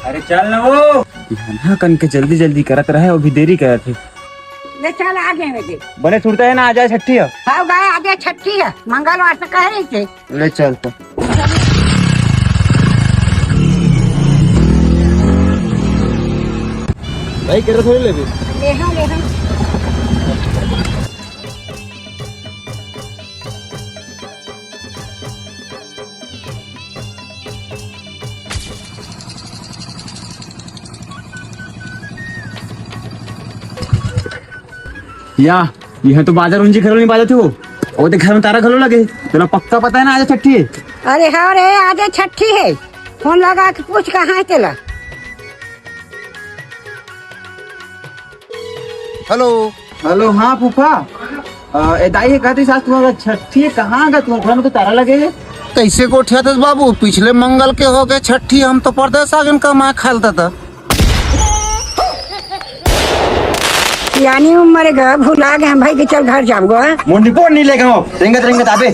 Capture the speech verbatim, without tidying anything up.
अरे चल ना वो। यहाँ कन के जल्दी जल्दी करत रहे, अभी देरी करत हे। ले चल, आगे में दे। बने सुरता हे ना, आज हे छट्ठी हे। हाँ गा, आज हे छट्ठी हे, मंगलवार से कहे रहिस हे। ले चल तो। भाई, केरा थोड़ी लेबे? ले हाँ, ले हाँ। या, इहाँ तो बाजा रुंजी घलो नइ बाजत हे वो। ओ देख, घर में तारा घलो लगे हे। तोला पक्का पता हे ना, आज छट्ठी हे। अरे हाँ रे, आज छट्ठी हे। फोन लगा के पूछ, कहाँ हे तेला। हेलो। हेलो, हाँ फूफा। अ, ए दाई, कहत हे आज तुम्हारा छट्ठी हे, कहाँ गा तुम्हारे घर में तो तारा लगे हे? कइसे गोठियाथस बाबू, पिछले मंगल के होगे छट्ठी, हम तो परदेस आ गेन कमाए खाए ल। यानी उमर गा भुला गे भाई कि चल घर जाबो गा। मोर निपोर नइ लेगेंव, रेंगत रेंगत आबे।